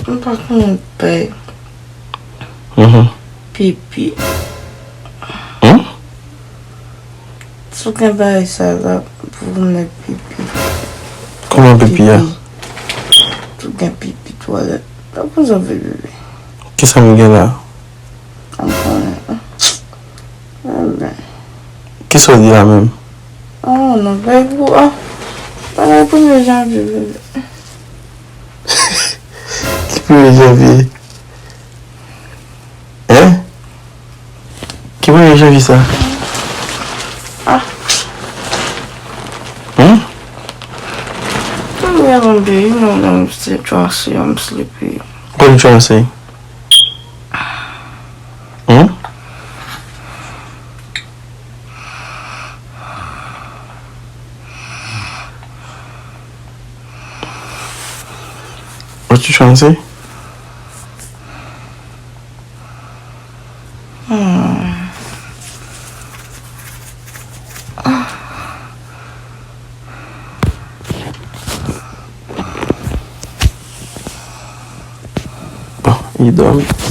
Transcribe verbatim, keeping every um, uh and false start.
M pa konnen bay Mhm. pipi. Hmm? Si w gen bagay sa la, pou m nèk pipi. Kòman pipi a? Pipi. Si w gen pipi twalèt. Pa konn sa w vle bebe. Kisa m gen la? M konnen. Amen. Kisa w di la menm? Oh, non, bay pou, ah. Bagay premye janvye, bebe. Ki premye janvye? Hein? Ki premye janvye sa? Ah. Hmm? Premye janvye, you know, I'm still drowsy, I'm sleepy. What you trying to say? Hmm? What you trying to say? Hmm. Bon, li dòmi.